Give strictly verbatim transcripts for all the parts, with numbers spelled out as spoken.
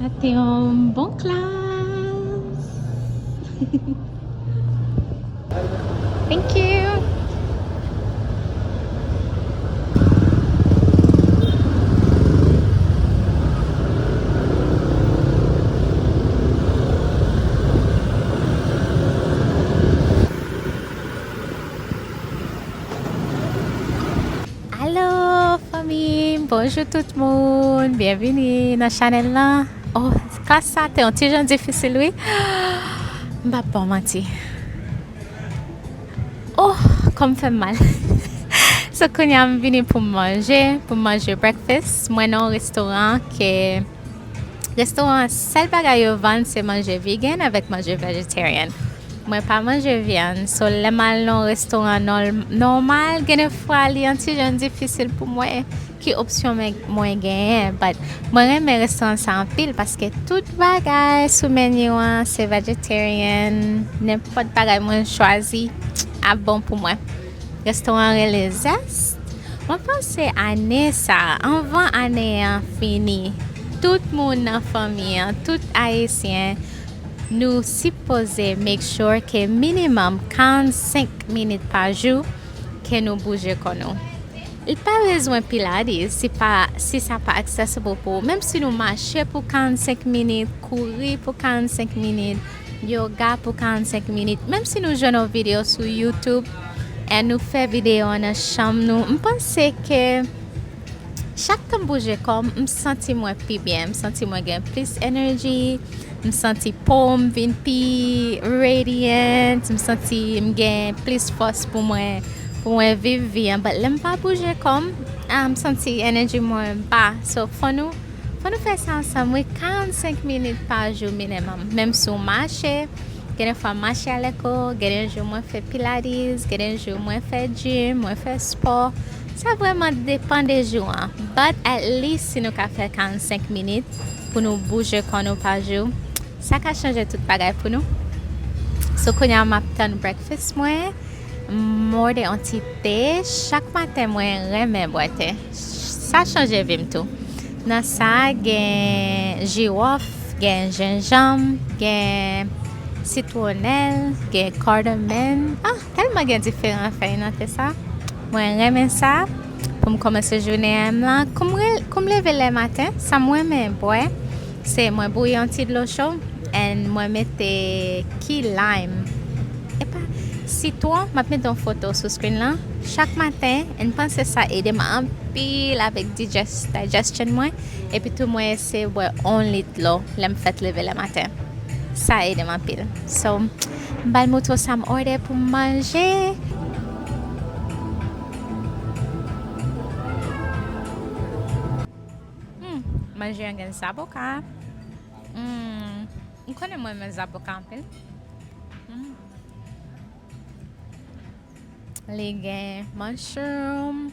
Te yon bon klas. Thank you. Alo, fanmi! Bonjou tout moun! Byenvini nan chanèl lan. Oh, klas sa te yon ti jan difisil, wi. M p ap ba w manti. Oh, kò m fè m mal. So, kounye a m vini pou m manje, pou m manje breakfast. Mwen nan yon restoran ke Restoran an, sèl bagay yo vann, se manje vegan avèk manje vegetarian. Mwen pa manje vyann, so lè m al nan yon restoran nòl-, nòmal, gen de fwa li yon ti jan difisil pou mwen ki opsyon mwen, mwen genyen. But mwen renmen restoran sa anpil paske tout bagay sou menu an se vegetarian. Nenpòt bagay mwen chwazi ap bon pou mwen. Restoran an rele Zest. Mwen panse ane sa, anvan ane an fini, tout moun nan fanmi an, tout Ayisyen, nou sipoze make sure ke minimum karannsenk minit pa jou ke nou bouje kò nou. Li pa bezwen Pilates si pa, si sa pa accessible pou ou. Menm si nou mache pou karannsenk minit, kouri pou karannsenk minit, yoga pou karannsenk minit. Menm si nou jwenn yon videyo sou YouTube e nou fè videyo an nan chanm nou, m panse ke chak tan m bouje kò m, m santi mwen pi byen, m santi mwen gen plis energy, m santi po m vin pi radiant, m santi m gen plis fòs pou mwen, pou mwen viv vi an. But lè m pa bouje kò m, ah, m santi energy mwen ba. So, fò nou Fò nou fè sa ansanm, wi, karannsenk minit pa jou minimum. Menm si w mache, gen de fwa m mache alèko, gen de jou mwen fè pilates, gen de jou mwen fè gym, mwen fè spò. Sa vrèman depann de jou an. But at least si nou ka fè karannsenk minit pou nou bouje kò nou pa jou, sa ka chanje tout bagay pou nou. So, kounye a m ap tann breakfast mwen. M ode yon ti te. Chak maten, mwen renmen bwè te. Sa chanje vi m tou. Nan sa, gen jiwòf, gen jenjanm, gen sitwonèl, gen cardamom. Ah, tèlman gen diferan fèy nan te sa. Mwen renmen sa. Pou m kòmanse jounen an m lan, kou m re-, kou m leve lè maten, sa m renmen bwè, se mwen bouyi yon ti dlo cho, and mwen mete key lime. Epa, sitwon, m ap mete yon foto sou screen lan. Chak maten, and m panse sa ede m anpil avèk digest-, digestion mwen. Epi tou mwen eseye bwè yon lit dlo lè m fèk leve lè maten. Sa ede m anpil. So, m pral montre w sa m ode pou m manje. Hmm, manje an gen zaboka. Hmm, m konnen mwen renmen zaboka anpil. Hmm. Li gen mushroom.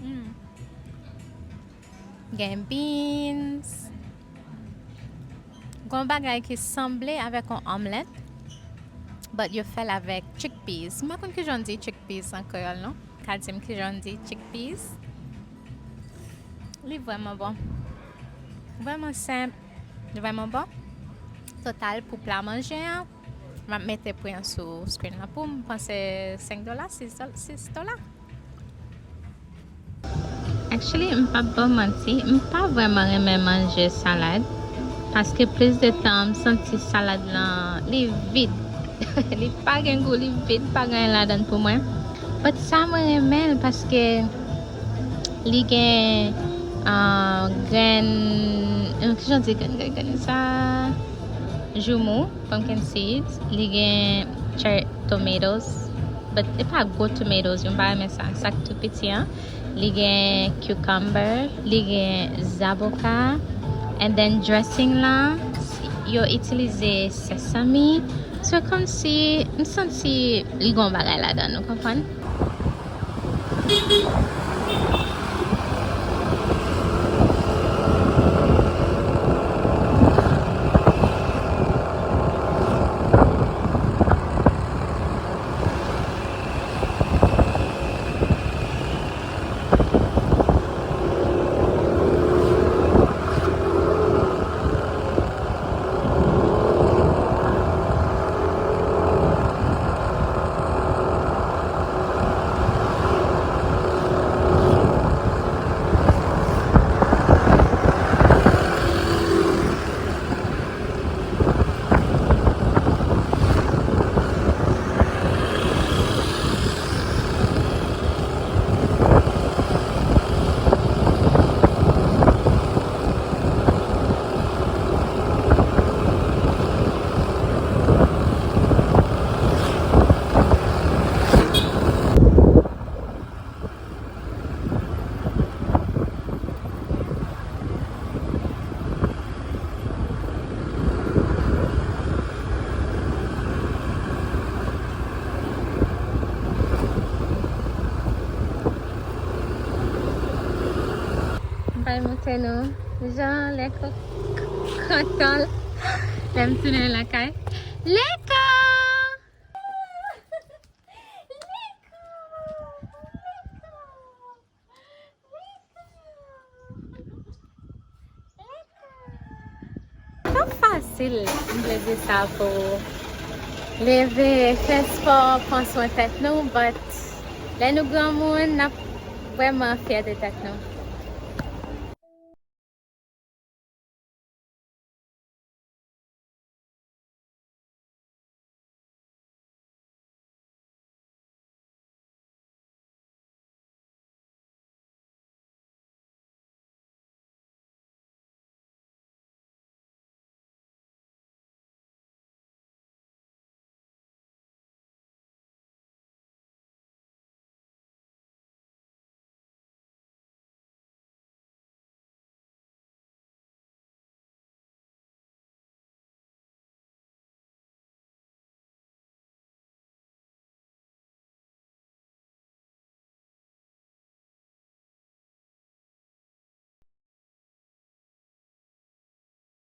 Mm. Gen beans. Gon bagay ki sanble avèk yon omelette, but yo fè l avèk chickpeas. M pa konn kijan w di chickpeas an kreyòl, non. Ka di m kijan w di chickpeas. Li vrèman bon. Vrèman senp. Li vrèman bon. Total pou pla manje an. M ap mete pri an sou screen lan pou m. Panse senk dola, sis dola, sis dola. Actually, m p ap ba w manti, m pa vrèman renmen manje salad. Paske plis de tan, m santi salad lan, li vid. Li pa gen gou, li vid, pa gen anyen ladan l pou mwen. But sa mwen renmen l paske li gen, ah, grenn, eh, kijan di grenn, grenn, grenn sa? Joumou, pumpkin seeds, li gen cherry tomatoes, but e pa gwo tomatoes, yo, m pa renmen sa, sa k tou piti an. Li gen cucumber, li gen zaboka, and then dressing lan, yo itilize sesame. So, kòmsi, m santi li gon bagay ladan, nou konprann? Se nou. Jan Leko kontan lè m tounen lakay. Leko! Pa fasil, m vle di sa pou leve, fè spò, pran swen tèt nou, but lè nou granmoun, n ap vrèman fyè de tèt nou.